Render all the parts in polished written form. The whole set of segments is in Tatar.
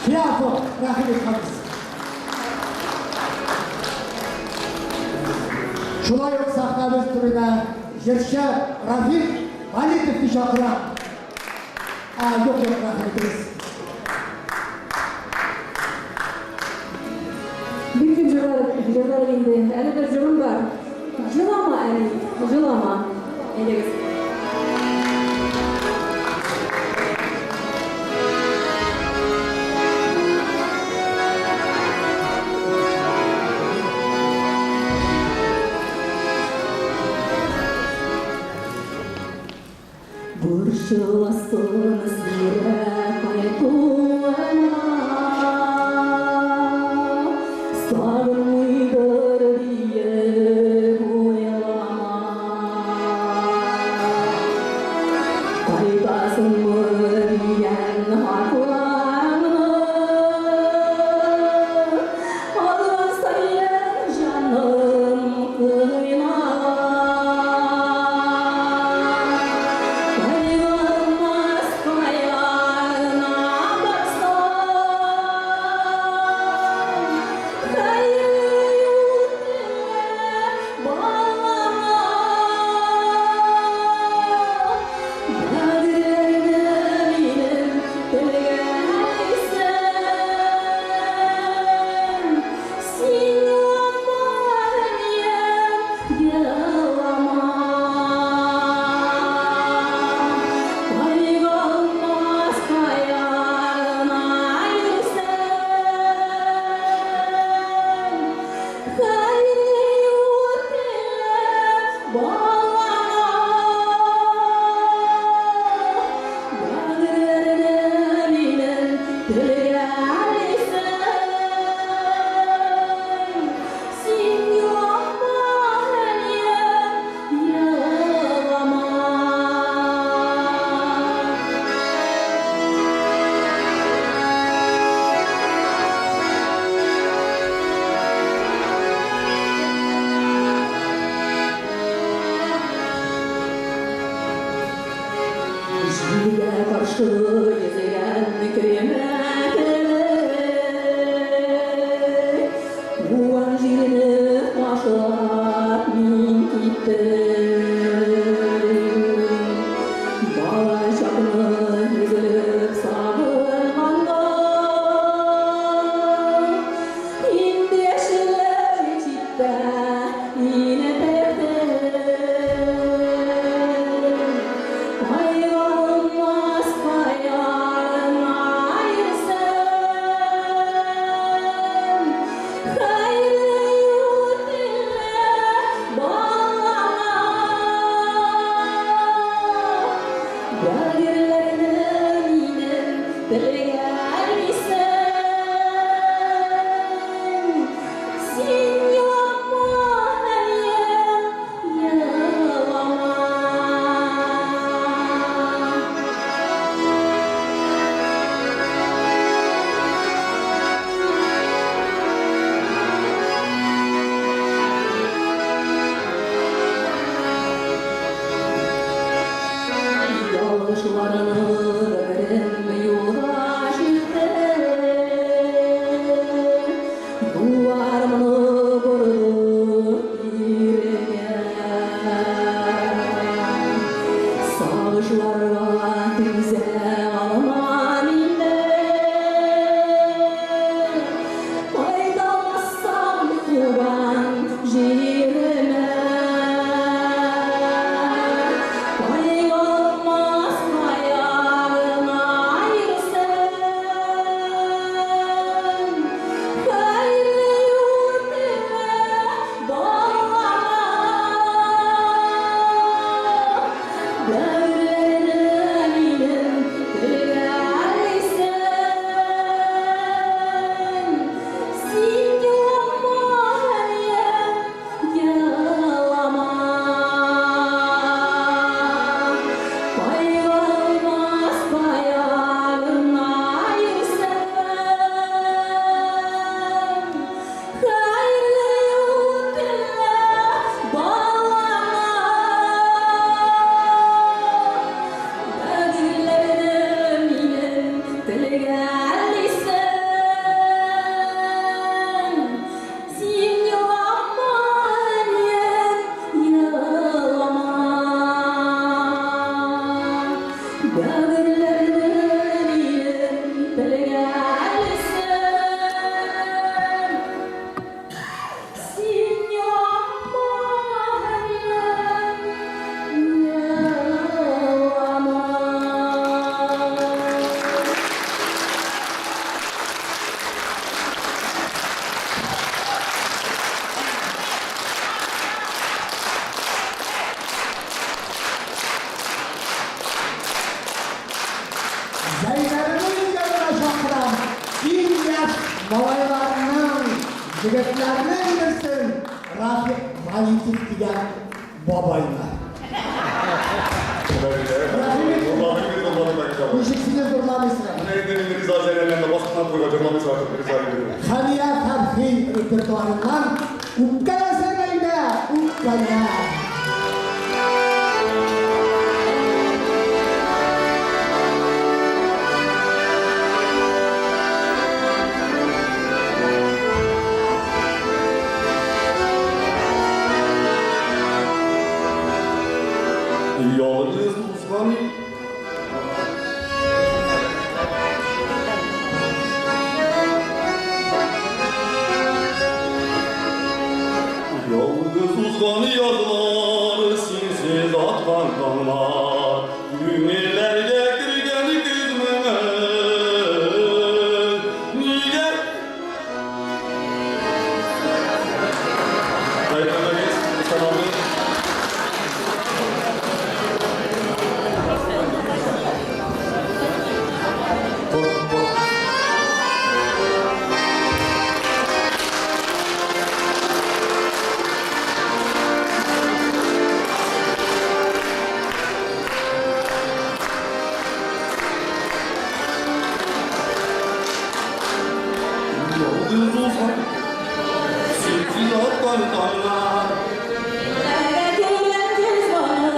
Фиафо, рәхим ит, Хамис. Шулай ук сәхнәбез түренә җырчы Рафик Халитовны чакырам. Ә, юк, юк, рәхим итегез. Бик күп җырлар җырладык инде. Әле бер җырым бар. Җылама, әни, җылама. Әйдәгез. Борчыласың сирәк кайтуыма, Сагынмыйдыр диеп уйлама. Кайтасыңмы дигән хатларыңны Алган саен җаным кыйнала. Кайгырмас кая гына барсам, Хәерле юл телә балама. Бәгырьләрне минем телгәлисең, Син елама, әнием, елама. Кайгылмас кая гына йөрсәң, Хәерле юл теләп балаңа. Бәгырьләрне минем телгәлисең, Син елама, әнием, елама. Җилгә каршы йөзгән көймә кебек, Туган җирне ташлап мин киттем. Бала чакны өзелеп сагынганга, Инде яшьләр читтә интектем. Кайгылмас кая гына йөрсәм, Хәерле юл теләп балаңа. Бәгырьләрне минем телгәлисең, Син елама, әнием, елама. Ялгышларны гомерем юлга чыкты. Юлларымны борды кирегә. Сагышларга түзә алмам инде. Кайталмассам туган җиремә. Кайгылмас кая гына йөрсәм, Хәерле юл теләп балаңа. Бәгырьләрне минем телгәлисең, Син елама, әнием, елама. Кайгылмас кая гына йөрсәм, Хәерле юл теләп балаңа. Бәгырьләрне минем телгәлисең, Егетләрнең берсен Рафик Валитов дигән бабайны. Рәхим ит. Ничек сине зурламыйсың? Хәния Фәрхи репертуарыннан Үпкәләсәң әйдә, үпкәлә. Ялгыз узган. Ялгыз узган язлар, синсез аткан таңнар, күңелләргә кергән көз моңы. Нигә? Гаепләмәгез, Рөстәм абый. Кор, кор. Ялгыз узган, синсез аткан таңнар. Күңелләргә кергән көз моңы,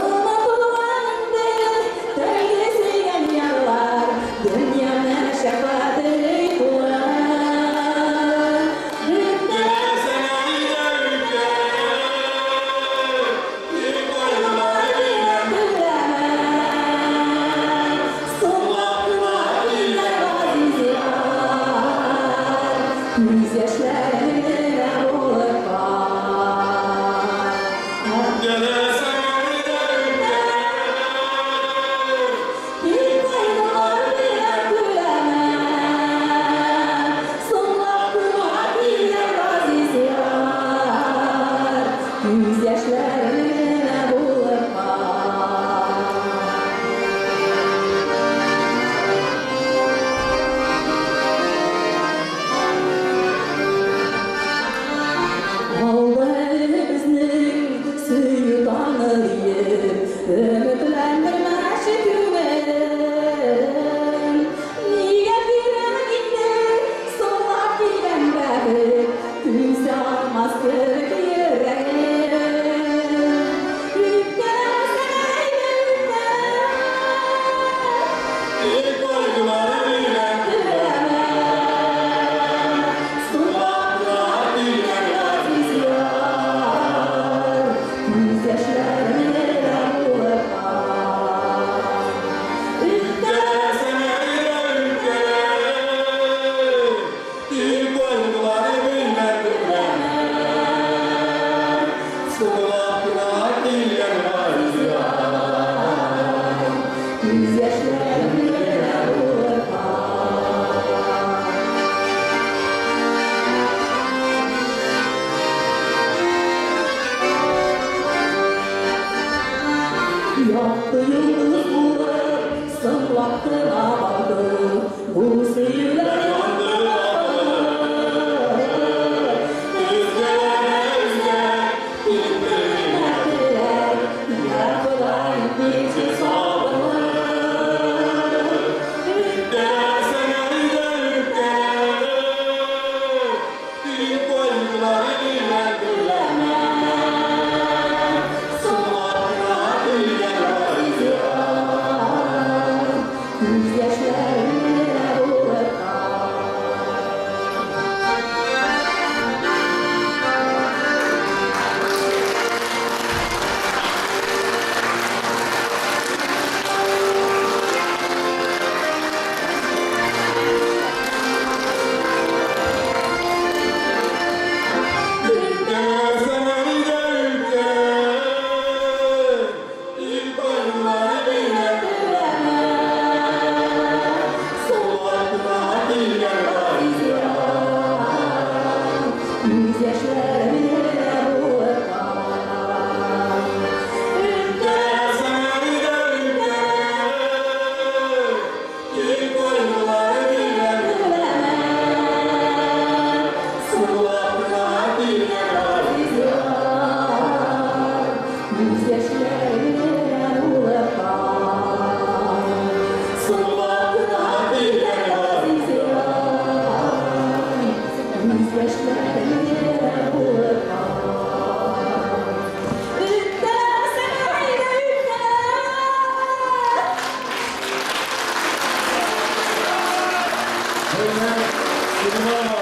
Онытылган тәүге сөйгән ярлар, Дөнья мәшәкате тула. Үпкәләсәң әйдә, үпкәлә, тик кайгылар белән Көләмә, соңлап кына килгән газиз яр, Күз яшьләрең генә булып кал. Үпкәләсәң әйдә, үпкәлә, Тик кайгылар белән көләмә, соңлап кына килгән газиз яр, Күз яшьләрең генә булып кал. Алды әле безнең сөю таңы диеп, Өметләндермәче күңелем. Нигә кирәк инде соңлап килгән бәхет, Түзә алмас кебек йөрәгем. Үпкәләсәң әйдә, үпкәлә, тик кайгылар белән көләмә, соңлап кына килгән газиз яр, Күз яшьләрең генә булып кал. Үпкәләсәң әйдә, үпкәлә, тик кайгылар белән көләмә, соңлап кына килгән газиз яр. Күз яшьләрең генә булып кал. Якты йолдыз булып, соңлап кына барды, Бу сөюләр янды. Өзгәләнә өзгә, Теләк, я Ходаем, бирче сабырлык. Сиңа.